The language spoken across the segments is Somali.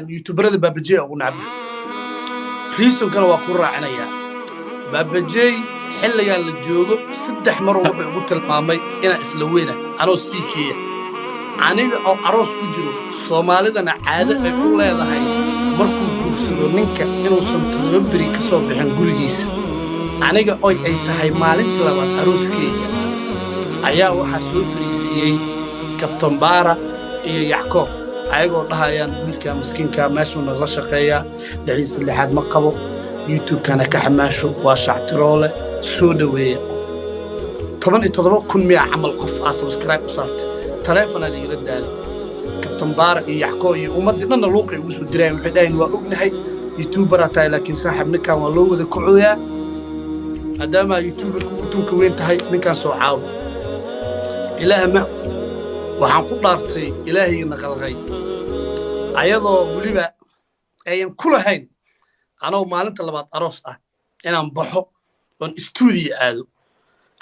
Youtuberada Baabajey ugu nacbahay, reasonkana waa ku raacinayaa. Baabajey xilligan la joogo saddex maroo wuxuu igu tilmaamay inaan isla weyna anoo sii keeya, aniga oo aroos ku jiro. Soomaalidana caado ay u leedahay markuu guursado ninka inuusan 7 beri ka soo bixin gurigiisa. Aniga oy ay tahay maalintii labaad arooskeyga ayaa waxaa soo fariisiiyey Kabtan Baara iyo Yacoob, ayagoo dhahayaan wiilkaa miskiinkaa meeshuuna la shaqeeyaa, lixdiisa lixaad ma qabo, YouTube-kana ka xamaasho, waa shactiroole, soo dhoweeya. 17,000 miyaa camal qof aa subscribe u saartay, taleefonaa ligala daalay. Kabtan Baara iyo Yackoo iyo ummaddii dhanna luuqay ugu soo dirayaan. Waxay dhahayn, waa ognahay youtuberaa tahay, laakiin saaxib, ninkan waa loo wada kocooyaa, maadaama youtuberka ugu tunka weyn tahay, ninkaan soo caawo. Ilaah ma waxaan ku dhaartay ilaahayna qalqay, ayadoo weliba ayan ku lahayn anoo maalinta labaad aroos ah inaan baxo oon istuudiyo aado,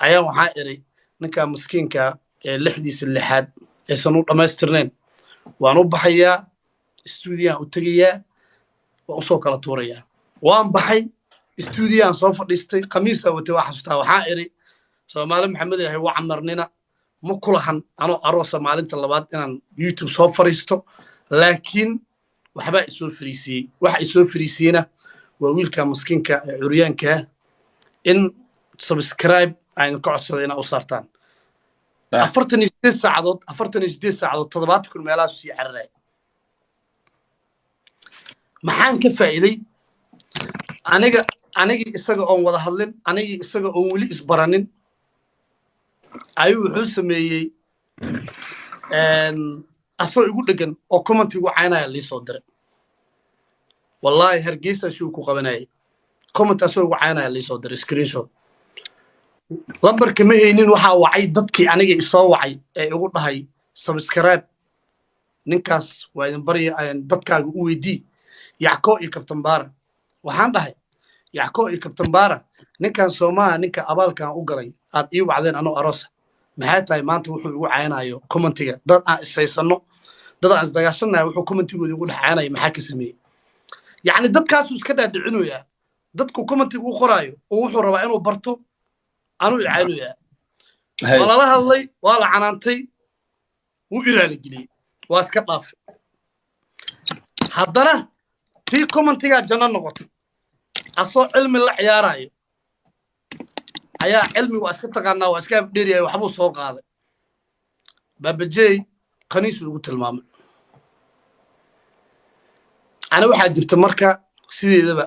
ayaa waxaa idhay ninkaa maskiinkaa ee lixdiisa lixaad aysan u dhammaystirnayn waan u baxayaa, istuudiyaan u tegayaa, waan usoo kala tuurayaa. Waan baxay, istuudiyaan soo fadhiistay, khamiisaa watay, waa xasuustaa. Waxaa idhi, Soomaali Maxamed yahay, waa camarnina ma ku lahan anoo aroosa maalinta labaad inaan YouTube soo fadhiisto, laakiin waxbaa isoo fariisiyey. Waxa isoo fariisiyeyna waa wiilka maskiinka ee curyaankaa in subscribe aan idinka codsaday inaa u saartaan. 48 saacadood, 48 saacadood, 70,000 meelahaasu sii cararaya. Maxaan ka faa'iiday aniga? Anigii isaga oon wada hadlin, anigii isaga oon weli isbaranin, ayuu wuxuu sameeyey asoo igu dhegan oo comment igu caynaya liisoo diray. Wallaahi Hargeysa shuu ku qabanayay, comment asoo igu caynaya liisoo diray, screenshot. Lambarka ma haynin. Waxaa wacay dadkii aniga isoo wacay ee igu dhahay subscribe ninkaas waa idin barya, dadkaaga u weydii, Yacko iyo Kabtan Baara. Waxaan dhahay, Yacko iyo Kabtan Baara, ninkan soomaha, ninka abaalkan u galay aad ii wacdeen anoo aroosa, maxay tahay maanta wuxuu igu caynayo commentiga? Dad aan ishaysanno, dad aan isdagaashannahay, wuxuu commentigooda igu dhex caynaya maxaa ka sameeyey? Yacni dadkaasuu iska dhaadhicinoyaa, dadku commentiga u qoraayo oo wuxuu rabaa inuu barto anuu icaynoyaa. Waa lala hadlay, waa la canaantay, wuu iraaligeliyey, waa iska dhaafay. Haddana tii commentigaa janno noqotay. Asoo cilmi la ciyaarayo ayaa, cilmi waa iska taqaanaa, waa iska abdheeryahay, waxbuu soo qaaday. Baabajey khaniisuu ugu tilmaamay. Ana waxaa jirta marka sideedaba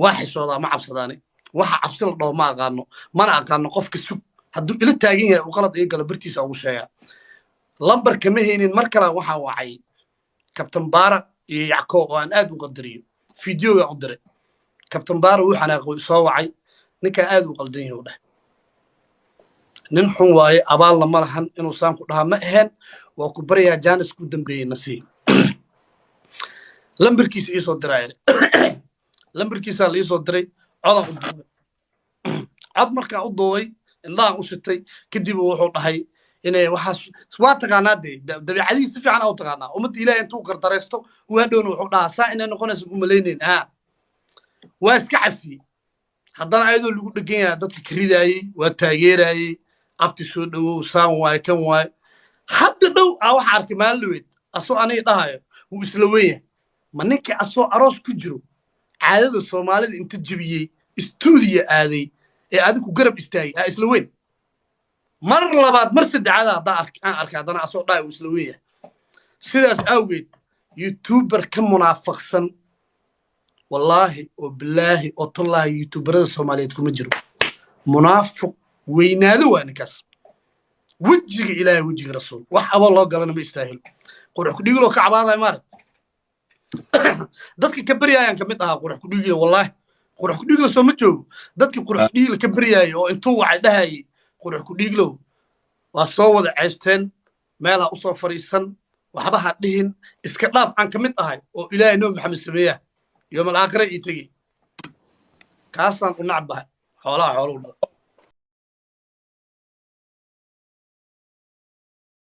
waa xishoodaa, ma cabsadaani. Waxa cabsi la dhaho ma aqaano, mana aqaano. Qofka sug hadduu ila taagan yahay uu qalad ii galo, bartiisa ugu sheegaa. Lambarka ma haynin. Mar kale waxaan wacay Kabtan Baara iyo Yacko oo aan aad u qadariyo, fideogaan u diray. Kabtan Baara wuu xanaaqo, soo wacay, ninkaan aad u qaldan yahay u dheh, nin xun waaye, abaalna ma lahan, inuu saan ku dhahaa ma aheen, waa ku baryaa, jaanis ku dambeeyey nasiib. Lambarkiisa iisoo diraa, lambarkiisaa la iisoo diray, codaan u duubay. Cod markaan u duubay, indhahaan u shitay, kadib wuxuu dhahay inay waxaas waa taqaanaa dee, dabeecadihiis si fiican aa u taqaanaa. Ummadda Ilaahay intuu gardaraysto uu hadhowna wuxuu dhahaa saa inay noqonayso u malaynayn. Waa iska cafiyey. Haddana ayadoo lagu dhegan yahay dadka karidaayey, waa taageerayey, abti soo dhowow, saan waaye, kan waaye. Hadda dhow aa waxa arkay maalin dhaweyd asoo aniga dhahayo wuu isla wen yahay. Ma ninka asoo aroos ku jiro caadada Soomaalida inta jebiyey, istuudiya aaday ee adigu garab istaagay aa isla weyn? Mar labaad, mar saddexaad haddaa aan arkay haddana asoo dhahay wuu isla wen yahay. Sidaas awgeed youtuber ka munaafaqsan, wallaahi oo bilaahi oo tallaahi, youtuberada Soomaaliyeed kuma jiro. Munaafiq weynaado waa ninkaas. Wejiga Ilaahay, wejiga Rasuul, wax aba loo galana ma istaahilo. Qurux kudhigiloo ka cabaadaya maarag, dadka ka beryaayaan kamid ahaa qurux kudhigila. Wallaahi qurux kudhigila soo ma joogo. Dadkii qurux kudhigila ka beryaayay oo intuu wacay dhahayay qurux kudhiglow waa soo wada ceysteen, meelha usoo fadhiisan, waxba ha dhihin, iska dhaaf, aan ka mid ahay oo Ilaahay Nabi Maxamed sameeyaa yoomal aakhira ii tegi. Kaasaan u nacbahay. Xoolaha xooluu dhalo.